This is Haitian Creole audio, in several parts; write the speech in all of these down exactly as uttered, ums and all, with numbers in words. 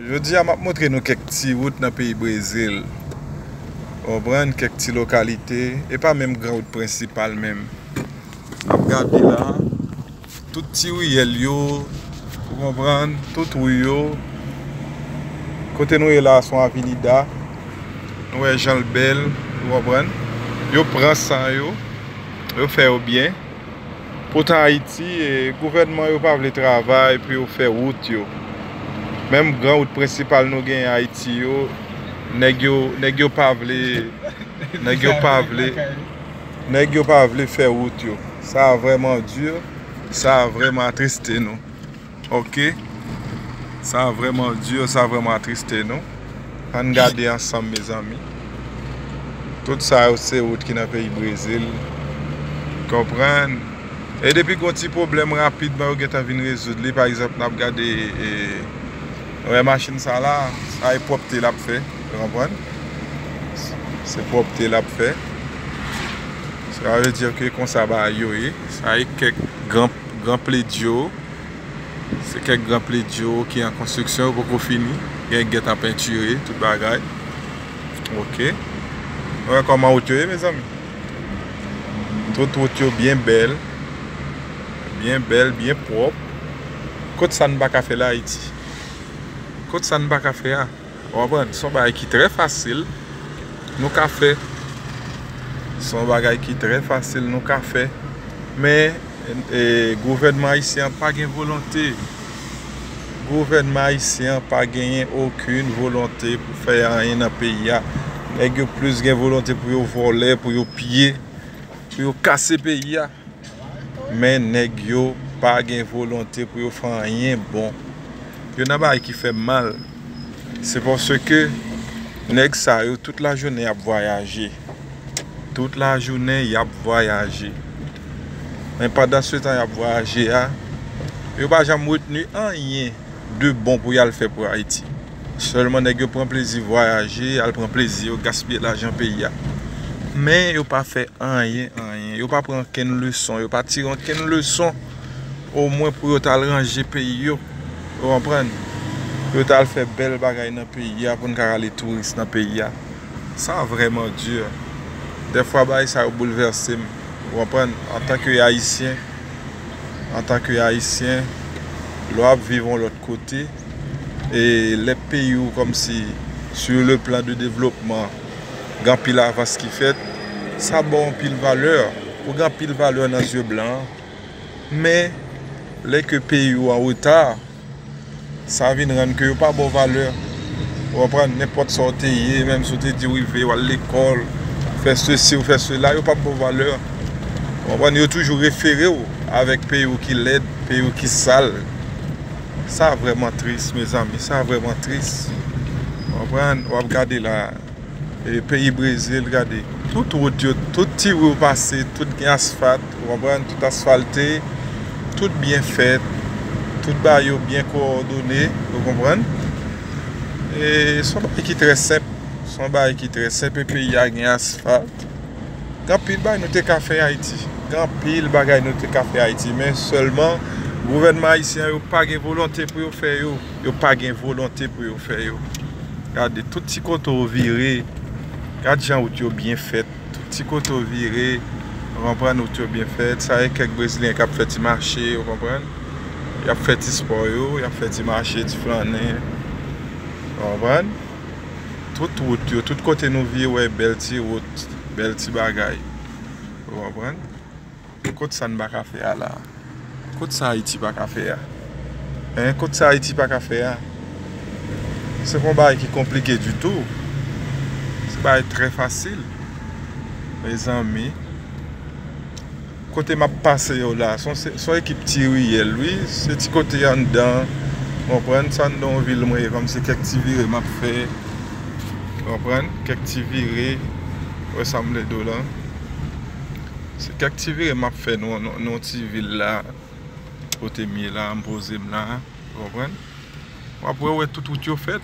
Jodi a, m ap montre nou kèk ti wout nan peyi Brezil. Ou konprann? Kèk ti lokalite. E pa menm gran wout prensipal menm. N ap gade la. Tout ti riyèl yo. Ou konprann? Tout ri yo. Kote nou ye la, se yon avenida. Nou wè jan l bèl. Ou konprann? Yo pran san yo. Yo fè yo byen. Poutan Ayiti, e, gouvènman yo pa vle travay pou yo fè wout yo. Menm gran wout prensipal nou genyen Ayiti yo, nèg yo, nèg yo pa vle, nèg yo pa vle, nèg yo pa vle fè wout yo. Sa vrèman di, sa vrèman atriste nou. Ok. Sa vrèman di, sa vrèman atriste nou. Ann gade ansanm, mezanmi. Tout sa yo se wout ki nan peyi Brezil. Konprann? E depi gon ti pwoblèm rapidman, yo gentan vin rezoud li. Pa egzanp, n ap gade, e, wè machin sa la, sa e pwòpte l ap fè. Ou konprann? Se pwòpte l ap fè. Sa vle di ke konsa bagay yo ye. Sa e kèk gran, gran pledyo. Se kèk gran pledyo ki an konstriksyon, yo poko fini. Gen gentan pentire, tout bagay. Ok. Wè kòman wout yo ye, mezanmi. Tout wout yo byen bèl. Byen bèl, byen pwòp. Kot sa n pa ka fè la, Ayiti? Kot sa n pa ka fè a? Ou konprann? Se yon bagay ki trè fasil, nou ka fè. Se yon bagay ki trè fasil, nou ka fè. Men, e, gouvènman ayisyen an pa gen volonte. Gouvènman ayisyen an pa genyen okenn volonte pou fè anyen nan peyi a. Nèg yo plis gen volonte pou yo vòlè, pou yo piye, pou yo kase peyi a. Men nèg yo pa gen volonte pou yo fè anyen bon. Youn nan bagay ki fè m mal, se paske nèg sa yo, tout lajounen, y ap vwayaje. Tout lajounen, y ap vwayaje. Men pandan se tan y ap vwayaje a, yo pa janm retni anyen de bon pou y al fè pou Ayiti. Sèlman nèg yo pran plezi vwayaje, al pran plezi yo, gaspiye lajan peyi a. Men yo pa fè anyen, anyen. Yo pa pran okenn leson, yo pa tire okenn leson, omwen pou yo t al ranje peyi yo. Ou konprann? Pou yo t al fè bèl bagay nan peyi a, pou n ka rale touris nan peyi a. Sa vrèman di. Dèfwa bagay sa yo boulvèse m. Ou konprann? Antanke Ayisyen, antanke Ayisyen, lè w ap viv yon lòt kote, e lè peyi w kòmsi, sur le plan de développement, gen anpil avans ki fèt, sa ba w anpil valè. Ou gen anpil valè nan zye blan an. Men, lè ke peyi w an reta, sa vin rann ke yo pa ba w valè. Ou konprann? Nenpòt sa w te ye, menm si w te di w rive, w al lekòl, fè sesi, w fè sela, yo p ap ba w valè. Ou konprann? Yo toujou refere w avèk peyi w ki lèd, peyi w ki sal. Sa vrèman tris, mezanmi, sa vrèman tris. Ou konprann? W ap gade la, e, peyi Brezil, gade. Tout wout yo, tout ti ri w pase, tout gen asfalt, ou konprann? Tout asfalte, tout byen fèt, tout bagay yo byen kowòdone, ou konprann? E se yon bagay ki trè senp, se yon bagay ki trè senp, e peyi a gen asfalt. Gen anpil bagay nou te ka fè Ayiti. Gen anpil bagay nou te ka fè Ayiti, men sèlman gouvènman ayisyen an, yo pa gen volonte pou yo fè yo. Yo pa gen volonte pou yo fè yo. Gade, tout ti kote w vire, gad jan wout yo byen fèt. Tout ti kote w vire, ou konprann, wout yo byen fèt. Sa e kèk Brezilyen k ap fè ti mache, ou konprann. Y ap fè ti spò yo, y ap fè ti mache, ti flannen. Ou konprann? Tout wout yo, tout kote nou vire, w wè bèl ti wout, bèl ti bagay. Ou konprann? Kot sa n pa ka fè a la? Kot sa Ayiti pa ka fè a? Hein, kot sa Ayiti pa ka fè a? Se pa yon bagay ki konplike ditou. Se bagay trè fasil. Mezanmi, kote m ap pase yo la, se yon, se, se yon ekip ti riyèl, wi. Se ti kote anndan, konprann, se anndan yon vil mwen ye, kòmsi kèk ti vire m ap fè, konprann, kèk ti vire, wè sa m vle di w lan. Se kèk ti vire m ap fè nan, nan, nan ti vil la, kote m ye la, m poze m la, ou konprann? W ap wè, wè tout wout yo fèt.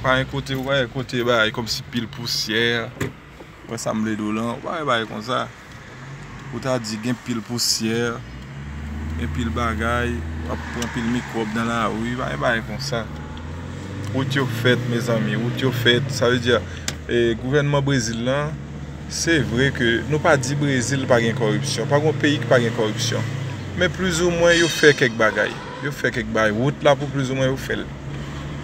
Pa gen kote, w pa gen kote bagay kòmsi pil pousyè. Wè sa m vle di w lan, w pa wè bagay konsa. Ou ta di gen pil pousyè, gen pil bagay, w ap pran pil mikwòb nan lari, pa gen bagay konsa. Wout yo fèt, mezanmi, wout yo fèt. Sa vle di, e, gouvènman Brezil lan, se vre ke nou pa di Brezil pa gen kòripsyon, pa gen peyi ki pa gen kòripsyon. Men plizoumwen yo fè kèk bagay. Yo fè kèk bagay. Wout la pou plizoumwen yo fè l.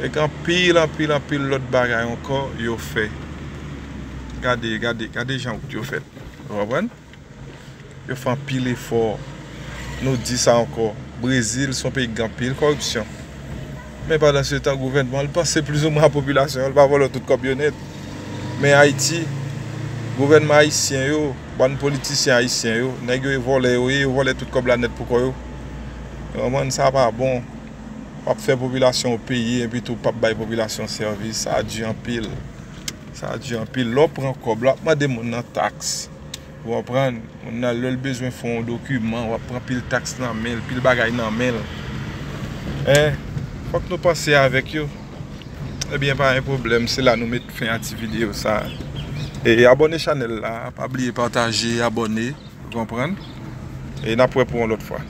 E gen anpil, anpil, anpil lòt bagay ankò yo fè. Gade, gade, gade jan wout yo fèt. Ou konprann? Yo fè anpil efò. Nou di sa ankò. Brezil se yon peyi ki gen anpil kòripsyon. Men pandan se tan, gouvènman l panse plizoumwen a popilasyon an, l pa vòlò tout kòb yo nèt. Men Ayiti, gouvènman ayisyen yo, bann politisyen ayisyen yo, nèg yo e vòlè yo ye, yo vòlè tout kòb la nèt pou kò yo. Ou konprann, sa pa bon. W ap fè popilasyon w peye, epi tou w p ap bay popilasyon sèvis, sa di anpil. Sa di anpil. Lè w pran kòb la, w ap mande moun nan taks. Ou konprann? Moun nan, lè l bezwen fè yon dokiman, w ap pran pil taks nan men l, pil bagay nan men l. Hein? Fòk nou panse avèk yo. Ebyen, pa gen pwoblèm, se la nou met fen a ti videyo sa. E abòne chanèl la, pa bliye pataje, abòne, ou konprann? E n ap wè pou yon lòt fwa.